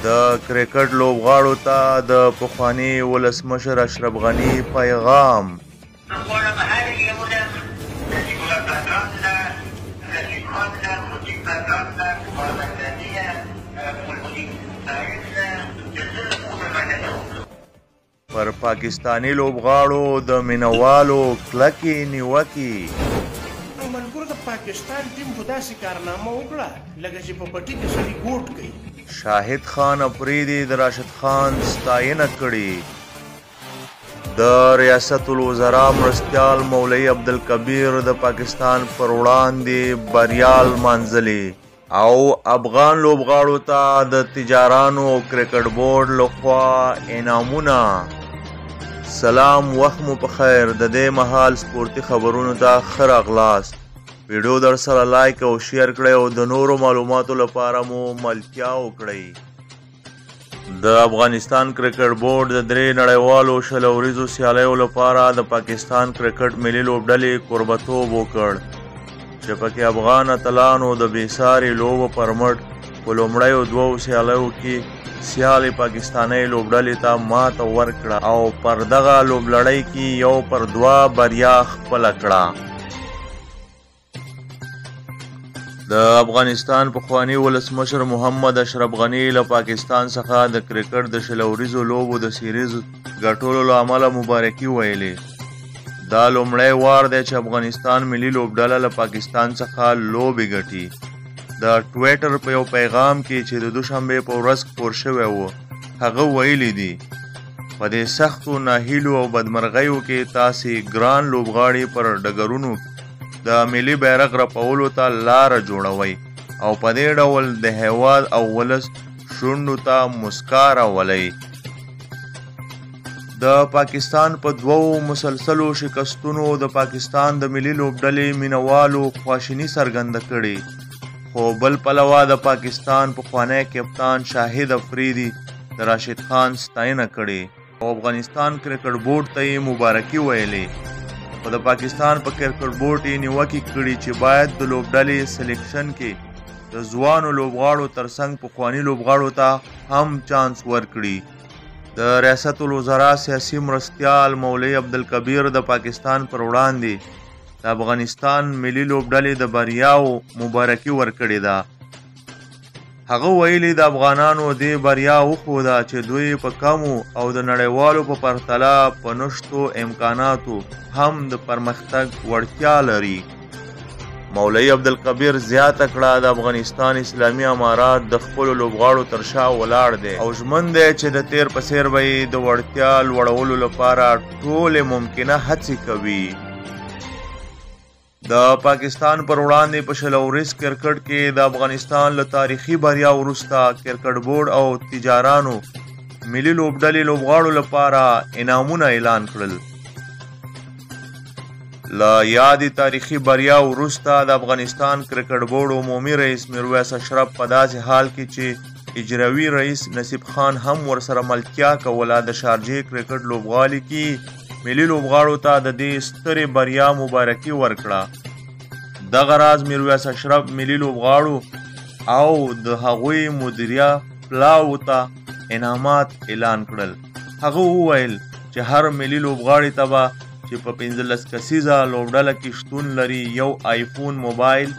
د کرکټ لوبغاړو ته د پخواني ولسمشر اشرف غني پیغام. غواړم هر یو له نجیب الله ځدران نه، رشید خان نه، مجیب ځدران نه، کمال مندني نه، ګلبدین نایب نه د زړه له کومې مننه وکړم. پر پاکستاني لوبغاړو د مینهوالو کلکې نیوکې. ملګرو د پاکستان ټیم خو داسې کارنامه وکړه لکه چې په پټي کې سړي ګوټ کوي. شاهد خان اپریدي د راشد خان ستاینه کړې. د ریاست الوزرا مرستیال مولوي عبدالکبیر د پاکستان پر وړاندې بریا لمانځلې او افغان لوبغاړو ته د تجارانو او کرکټ بورډ لخوا انعامونه. سلام، وخت مو په خیر. د دې مهال سپورتي خبرونو ته ښه راغلاست. ویډیو در سره لایک او شیر کړئ او د نورو معلوماتو لپاره مو ملتیا وکړئ. د افغانستان کرکټ بورډ د 3 نړیوالو 20 اوریزو سیالیو لپاره د پاکستان کرکټ ملي لوبډلې کوربتوب وکړ، چې پکې افغان اتلانو د بېساري لوبو پر مټ په لومړیو 2 سیالیو کې سیالې پاکستانۍ لوبډلې ته ماته ورکړه او پر دغه لوبلړۍ کې 1-2 بریا خپله کړه. د افغانستان پخواني ولسمشر محمد اشرف غني له پاکستان څخه د کرکټ د 20 اوریزو لوبو د سیریز ګټلو له امله مبارکي ویلې. دا لومړی وار دی چې افغانستان ملي لوبډله له پاکستان څخه لوبې ګټي. د ټویټر په یو پیغام کې چې د دوشنبې په ورځ خپور شوی و، هغه ویلي دي: په دې سختو ناهیلو او بدمرغیو کې تاسې ګران لوبغاړي پر ډګرونو د ملي بیرغ رپولو ته لاره جوړوئ او په دې ډول د هیواد او ولس شونډو ته مسکا راولئ. د پاکستان په 2 مسلسلو شکستونو د پاکستان د ملي لوبډلې مینهوالو خواشیني څرګنده کړې، خو بل پلوه د پاکستان پخوانی کپتان شاهد افریدي د راشد خان ستاینه کړې او افغانستان کرکټ بورډ ته یې مبارکي ویلې. خو د پاکستان په کرکټ بورډ یې نیوکې کړې چې باید د لوبډلې سلیکشن کې د ځوانو لوبغاړو ترڅنګ پخواني لوبغاړو ته هم چانس ورکړي. د ریاست الوزرا سیاسي مرستیال مولوي عبدالکبیر د پاکستان پر وړاندې د افغانستان ملي لوبډلې د بریاوو مبارکي ورکړې ده. هغه ویلي، د افغانانو دې بریا وښوده چې دوی په کمو او د نړیوالو په پرتله په نشتو امکاناتو هم د پرمختګ وړتیا لري. مولوي عبدالکبیر زیاته کړه، د افغانستان اسلامي امارات د خپلو لوبغاړو تر شا ولاړ دی او ژمن دی چې د تېر په څېر به یې د وړتیا لوړولو لپاره ټولې ممکنه هڅې کوي. د پاکستان پر وړاندې په 20 اوریز کرکټ کې د افغانستان له تاریخي بریا وروسته کرکټ بورډ او تجارانو ملي لوبډلې لوبغاړو لپاره انعامونه اعلان کړل. له یادې تاریخي بریا وروسته د افغانستان کرکټ بورډ عمومي رئیس میرویس اشرف په داسې حال کې چې اجروي رئیس نصیب خان هم ورسره ملتیا کوله، د شارجې کرکټ لوبغالي کې ملي لوبغاړو ته د دې سترې بریا مبارکي ورکړه. دغه راز میرویس اشرف ملي لوبغاړو او د هغوی مدیریه پلاوو ته انعامات اعلان کړل. هغه وویل چې هر ملي لوبغاړي ته به چې په 15 کسیزه لوبډله کې شتون لري یو آیفون موبایل،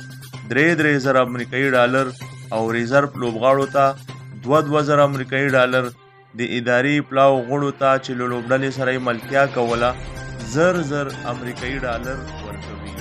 3-3 زره امریکایي ډالر او ریزرف لوبغاړو ته 2-2 زره امریکایي ډالر، د اداري پلاو غړو ته چې له لوبډلې سره یې ملتیا کوله 1000-1000 امریکایي ډالر ورکوي.